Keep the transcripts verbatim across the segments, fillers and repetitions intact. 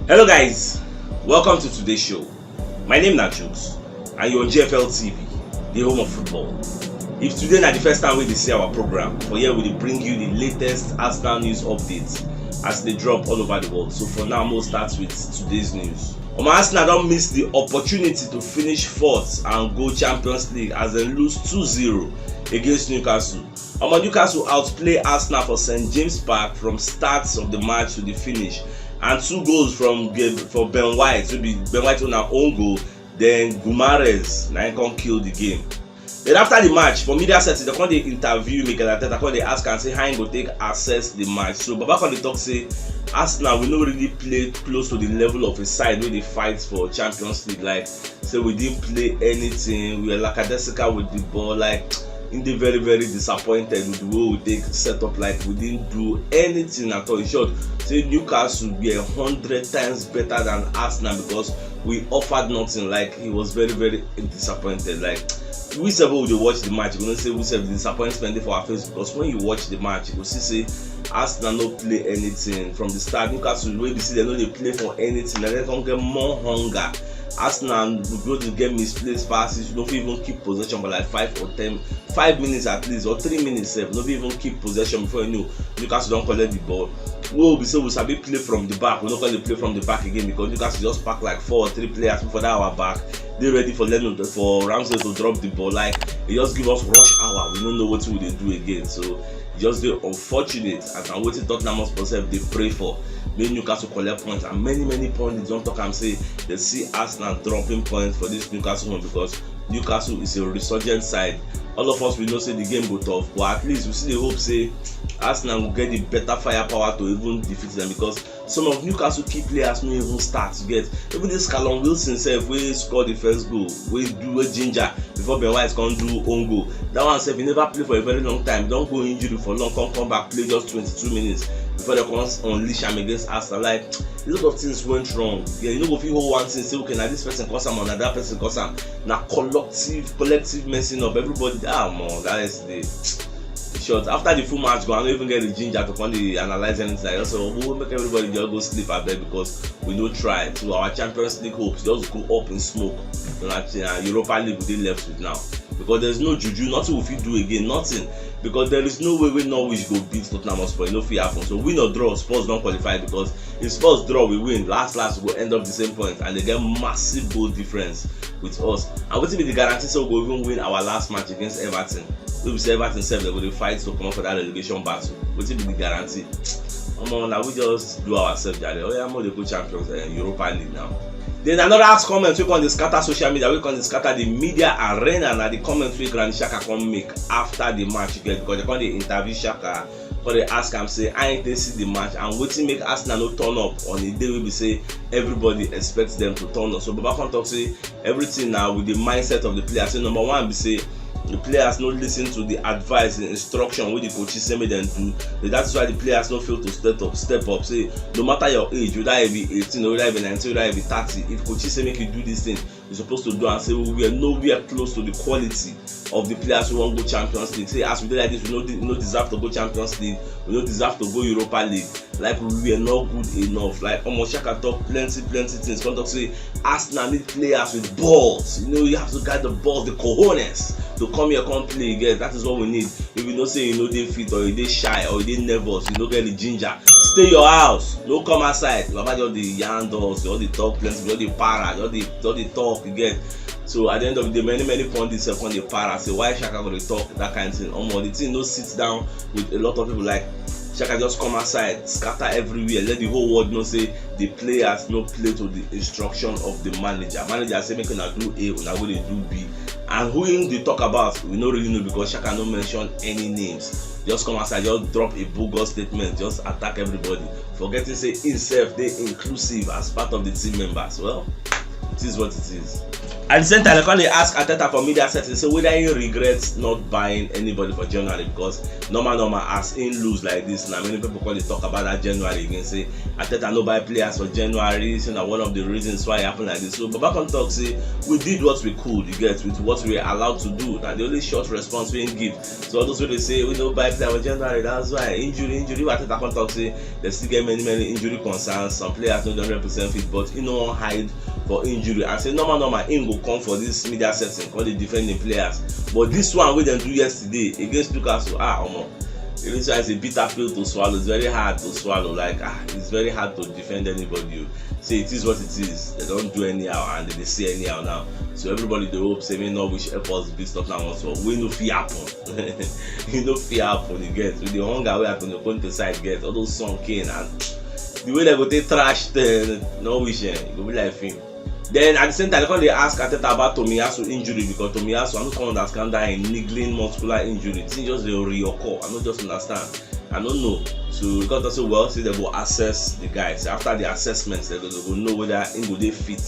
Hello guys, welcome to today's show. My name na Jukes and you're on G F L T V, the home of football. If today na the first time wey you dey see our program, for here we dey bring you the latest Arsenal news updates as they drop all over the world. So for now, we'll start with today's news. Omo, Arsenal don miss the opportunity to finish fourth and go Champions League as dem lose two zero against Newcastle. Omo, Newcastle outplay Arsenal for St James Park from start of the match to the finish, and two goals from Gabe, for Ben White, wey be Ben White own na own goal, then Guimaraes na him come kill the game. Then after the match, for media setting, dem come dey interview Mikel Arteta, come dey ask am say how him go take assess the match. So Baba come dey talk say Arsenal, we no really play close to the level of a side wey dey fight for Champions League. Like say we didn't play anything. We were lackadaisical with the ball. Like, him dey very, very disappointed with the way we take set up. Like, we didn't do anything at all. In short, say Newcastle were hundred times better than Arsenal because we offered nothing. Like, he was very, very disappointed. Like, we sef wey dey watch the match, we know say we sef, the disappointment dey for our face, because when you watch the match, you go see say Arsenal no play anything from the start. Newcastle, wey be say dem no dey play for anything, na dem come get more hunger. Arsenal go dey get misplaced passes, you no fit even keep possession for like five or ten, five minutes at least, or three minutes sef, no fit even keep possession before you know Newcastle don collect the ball. We be say we sabi play from the back, we no come dey play from the back again because Newcastle just pack like four or three players for that our back. Dey ready for Leno, for Ramsey to drop the ball. Like, e just give us rush hour. We no know wetin we dey do again. So e just dey unfortunate, and na wetin Tottenham Hotspur sef dey pray for, make Newcastle collect points. And many, many pundits don talk am say dem see Arsenal dropping points for this Newcastle one because Newcastle is a resurgent side. All of us, we know say the game go tough, but at least we still dey hope say Arsenal go get the better firepower to even defeat them, because some of Newcastle key players no even start. You get, even this Callum Wilson sef wey score the first goal, wey do, wey ginger before Ben White come do own goal. That one sef, he never play for a very long time. Don go injury for long, come come back play just twenty-two minutes before dem come unleash am against Arsenal. Like, a lot of things went wrong. Yeah, you no go fit hold one thing say, okay, na this person cause am or na that person cause am. Na collective, collective messing up. Everybody, ah, omo, that yesterday. In short, after the full match go, I no even get the ginger to come dey analyse anything. I just say, oh, make everybody just go sleep abeg, because we no try. So our Champions League hopes just go up in smoke. So na, na Europa League we dey left with now, because there's no juju, nothing we fit do again, nothing. Because there is no way wey Norwich go beat Tottenham Hotspur. E no fit happen. So win or draw, Spurs don qualify, because if Spurs draw, we win, last last we go end up the same point, and dem get massive goal difference with us. And wetin be the guarantee say we go even win our last match against Everton? Wey be say Everton sef, dem go dey fight to comot for that relegation battle. Wetin be the guarantee? Omo, na we just do ourselves jare. Oya, make we dey go Champions, eh, Europa League now. Then another comment wey come dey scatter social media, wey come dey scatter the media arena, na the comment wey Granit Xhaka come make after the match, you get, because dem come dey interview Xhaka, come dey ask am say how him take see the match and wetin make Arsenal no turn up on a day wey be say everybody expect them to turn up. So Baba come talk say everything na with the mindset of the player. Say number one be say the players no listen to the advice and instruction wey the coach say make dem do. So that is why the players no fail to step up, step up. Say no matter your age, whether you be eighteen or whether you be nineteen, whether you be thirty, if coach say make you do this thing, you suppose to do am. Say we were nowhere close to the quality of the players wey wan go Champions League. Say as we dey like this, we no de-, no deserve to go Champions League. We no deserve to go Europa League. Like, we were not good enough. Like, omo, Xhaka talk plenty, plenty things. Come talk say Arsenal need players with balls. You know, you have to guide the balls, the cojones, to come here, come play again. That is what we need. If you know say you no dey fit, or you dey shy, or you dey nervous, you no get the ginger, stay your house. No come outside. Baba just dey yarn us, just dey talk plenty, just dey para, just dey, just dey talk again. So at the end of the day, many, many pundits sef come dey para say why Xhaka go dey talk that kind thing. Omo, the thing no sit down with a lot of people. Like, Xhaka just come outside, scatter everywhere, let the whole world know say the players no play to the instruction of the manager. Manager say make una do A, una go dey do B. And who him dey talk about, we no really know, because Xhaka no mention any names. Just come outside, just drop a bogus statement, just attack everybody, forgetting say himself dey inclusive as part of the team members. Well, it is what it is. At the same time, I come dey ask Arteta for media setting say whether he regrets not buying anybody for January, because normal normal, as he lose like this, now many people come dey talk about that January again, say Arteta no buy players for January, say na one of the reasons why e happen like this. So Baba come talk say we did what we could, you get, with what we were allowed to do. Na the only short response we give. So all those wey dey say we no buy player for January, that's why injury, injury. Arteta come talk say they still get many many injury concerns. Some players no dey hundred percent fit, but he no wan hide for injury and say normal normal he go come for this media setting, come dey defend the players. But this one wey dem do yesterday against Newcastle, ah, omo, this one is a bitter pill to swallow. It's very hard to swallow. Like, ah, it's very hard to defend anybody. Oh. Say it is what it is. They don't do anyhow and they say anyhow now. So everybody dey hope say may not wish efforts beat stuff now once more. We no fit happen. E no fit happen again. With the hunger wey Antonio Conte side get, all those Son, Kane, and the way they go take trash the no wish, eh, e go be like film. Then at the same time, they come dey ask Arteta about Tomiyasu injury, because Tomiyasu, I no come understand that him niggling muscular injury. Thing just dey reoccur. I no just understand. I no know. So we come talk say, well, say they go assess the guys. After the assessments, they go, they go know whether he go dey fit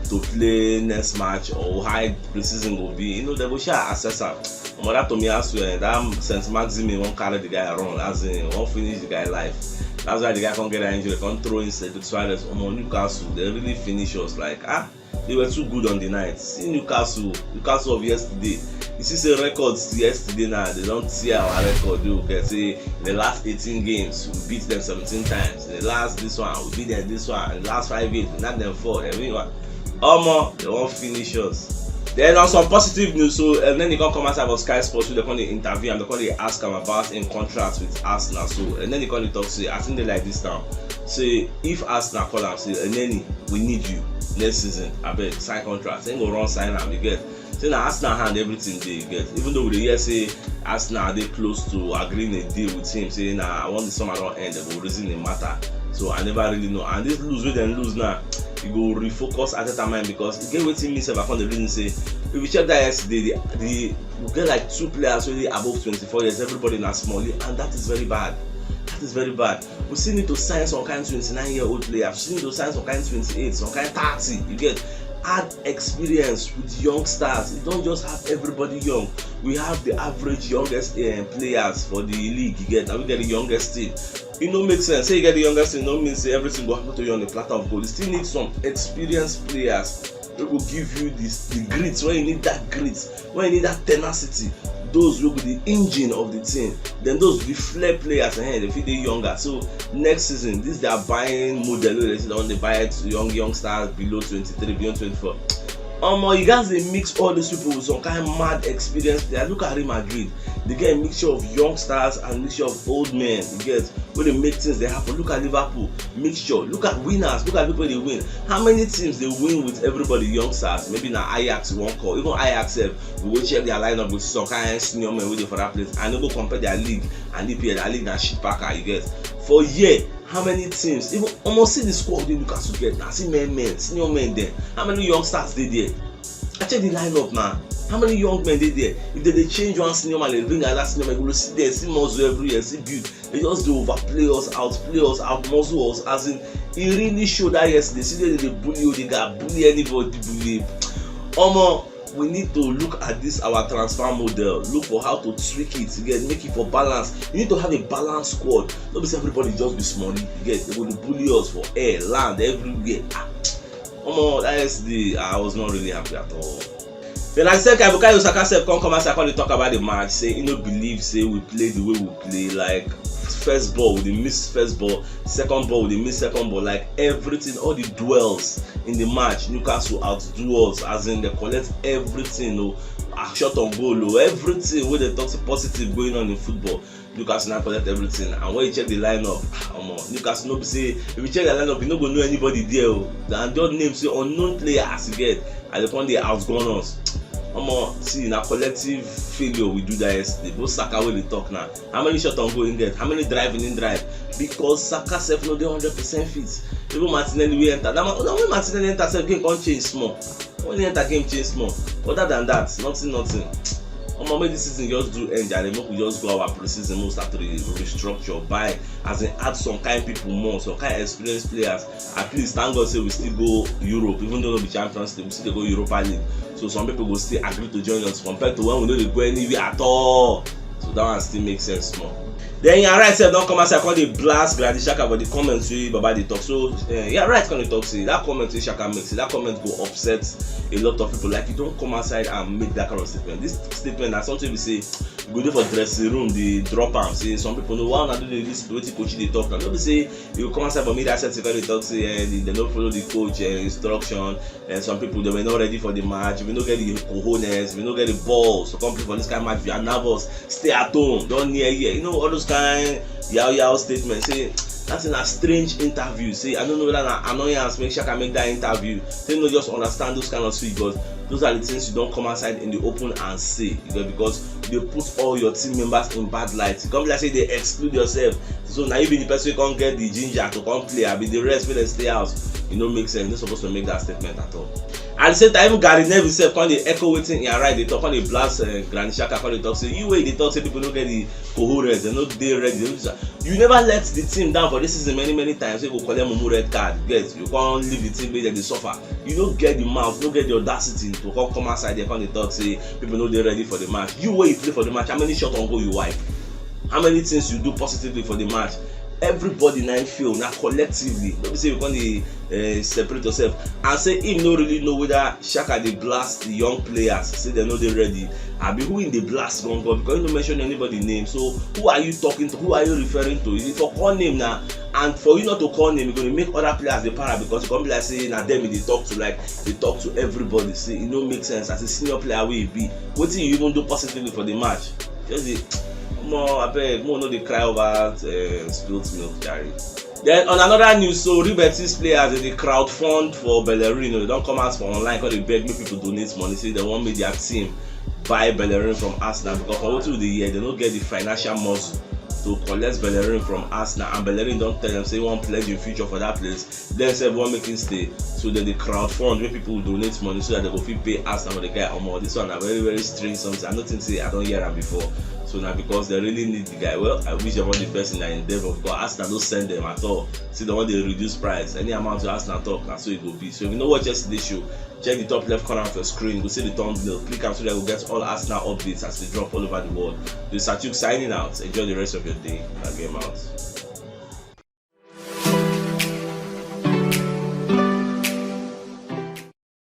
to play next match or how pre-season go be. You know, they go shall assess am. Omo, that Tomiyasu, eh, that Saint Maximin wan carry the guy run, as in wan finish the guy life. That's why the guy come get that injury, come throw in Cedric Soares. Omo, Newcastle, they really finish us. Like, ah, they were too good on the night. See Newcastle, Newcastle of yesterday. You see say records yesterday now, they don tear our record. You can say in the last eighteen games, we beat them seventeen times. In the last this one, we beat them this one. In the last five games, we knock them four. Everyone, omo, they wan finish us. Then on some positive news, so Elneny come come outside for Sky Sports, wey they come dey interview am, they come dey ask am about him contract with Arsenal. So Elneny come dey talk say, I think they like this now. Say if Arsenal call am, say, Elneny, we need you next season. Abeg, sign contract. He go run sign am, you get. Say na Arsenal hand everything dey, you get. Even though we dey hear say Arsenal dey close to agreeing a deal with him, say na when the summer don end, they go reason the matter. So I never really know. And this lose wey dem lose now, e go refocus Arteta mind, because e get wetin me sef I come dey reason say, if you check that yesterday, the, the we get like two players wey dey above twenty-four years. Everybody na small, and that is very bad. That is very bad. We still need to sign some kind twenty-nine year old players. We still need to sign some kind twenty-eight, some kind thirty. You get, add experience with young stars. You don't just have everybody young. We have the average youngest, eh, players for the league. You get, and we get the youngest team. E no make sense. Say you get the youngest team, no mean say everything go happen to you on the platter of gold. You still need some experienced players wey go give you this, the grit. When you need that grit, when you need that tenacity, those wey be the engine of the team. Then those be flair players, eh, they fit dey younger. So next season, this their buying model wey they say they wan dey buy it to young youngsters below twenty-three, beyond twenty-four. Omo, you guys dey mix all these people with some kind mad experienced players. Look at Real Madrid. They get a mixture of youngsters and mixture of old men. You get, wey dey make things dey happen. Look at Liverpool, mixture. Look at winners. Look at people dey win. How many teams dey win with everybody youngsters? Maybe na Ajax you wan call. Even Ajax sef, we go check their lineup with some kind senior men wey dey for that place. And no go compare their league and E P L. Their league na shit packer, you get. For year, how many teams? Even almost see the squad wey Newcastle get now. See men, men, senior men dem. How many youngsters dey there? I check the lineup now. How many young men dey there? If they dey change one senior man, they bring another senior man, you go see there, see muscle everywhere, see build. They just dey overplay us, outplay us, outmuscle us. As in, e really show that yesterday. See, they dey bully Odegaard, bully anybody, bully. Omo, we need to look at this our transfer model, look for how to tweak it, you get, make it for balance. You need to have a balanced squad. No be say everybody just be small, you get, they go dey bully us for air, land, everywhere. Ah, omo, that yesterday, I was not really happy at all. Then I said, Kai Bukayo Saka sef come come outside, come dey talk about the match, say he no believe say we play the way we play. Like, first ball, we dey miss first ball, second ball, we dey miss second ball. Like, everything, all the duels in the match, Newcastle outdo us, as in they collect everything. Oh, ah, shot on goal, oh, everything wey they talk say positive going on in football, Newcastle now collect everything. And when you check the lineup, ah, omo, Newcastle no be say, if you check the lineup, you no go know anybody there. Oh. And just name say unknown players you get, and they come dey outgun us. Omo, see, na collective failure we do that yesterday. Both Saka wey dey talk now. How many shot on goal he get? How many driving he drive? Because Saka sef no dey hundred percent fit. Even Martinelli wey enter, that man, when Martinelli enter sef, game come change small. When he enter, game change small. Other than that, nothing, nothing. Omo, make this season just do end, and make we just go our pre-season, make we start to re- restructure, buy, as in add some kind people more, some kind experienced players. At least thank God say we still go Europe, even though no be Champions League, we still dey go Europa League. So some people go still agree to join us compared to when we no dey go anywhere at all. So that one still makes sense more. Then Yara sef don come outside, come dey blast Granit Xhaka for the comments wey Baba dey talk. So uh, Yara come dey talk say that comment wey Xhaka make, say that comment go upset a lot of people. Like, you don come outside and make that kind of statement. This statement na something we say you go dey for dressing room dey drop am. Say some people know why una do dey listen to wetin coach dey talk. Na no be say you go come outside for media setting come dey talk say eh, dem no follow the coach eh, instruction. And some people, they were not ready for the match. We no get the cojones, we no get the balls to come play for this kind of match. If you are nervous, stay at home, don't near here. You know, all those kind yao yao statements. Say, that's in a strange interview. Say, I don't know whether na annoyance make Xhaka make that interview. Say, no, just understand those kind of speech, but those are the things you don't come outside in the open and say. You know, because they put all your team members in bad light. Come like say they exclude yourself. So now you be the person who can't get the ginger to come play. I be the rest when they stay out. It no make sense. You're not supposed to make that statement at all. At the same time, even Gary Neville sef come dey echo wetin Ian Wright dey talk, come dey blast uh, Granit Xhaka, come dey talk say you wey dey talk say people no get the coherence, they no dey ready. They no, you never let the team down for this season many many times. You go collect mumu red card, get you come leave the team make dem dey suffer. You no get the mouth, no get the audacity to come come outside there come dey talk say people no dey ready for the match. You wey you play for the match, how many shot on goal you wipe? How many things you do positively for the match? Everybody na im fail, na collectively. No be say you come dey uh, separate yourself and say him no really know whether Xhaka dey blast the young players, say dem no dey ready. Abi who him dey blast gangan, because he no mention anybody name. So who are you talking to? Who are you referring to? If you for call name na, and for you not to call name, you go dey make other players dey para, because you come be like say na dem he dey talk to, like dey talk to everybody. Say e no make sense as a senior player wey e be. Wetin you even do positively for the match? Just dey, omo, abeg, mo no dey cry over uh, spilt milk, jare. Then on another news, so Real Betis players dey crowdfund for Bellerin. They don come out for online, come dey beg make people donate money, say they wan make their team buy Bellerin from Arsenal, because for wetin we dey hear, they no get the financial muscle to collect Bellerin from Arsenal, and Bellerin don tell them say he wan pledge him future for that place. Dem sef wan make him stay, so dem dey crowdfund, make people donate money so that they go fit pay Arsenal for the guy. Omo, this one na very very strange something. I no think say I don hear am before. So na because they really need the guy. Well, I wish dem all the best in their endeavour, because Arsenal no send them at all. Say they wan dey reduce price. Any amount wey Arsenal talk, na so e go be. So if you no watch yesterday show, check the top left corner of your screen. You go see the thumbnail. Click am so that you go get all Arsenal updates as they drop all over the world. This is Satuk signing out. Enjoy the rest of your day. Na game out.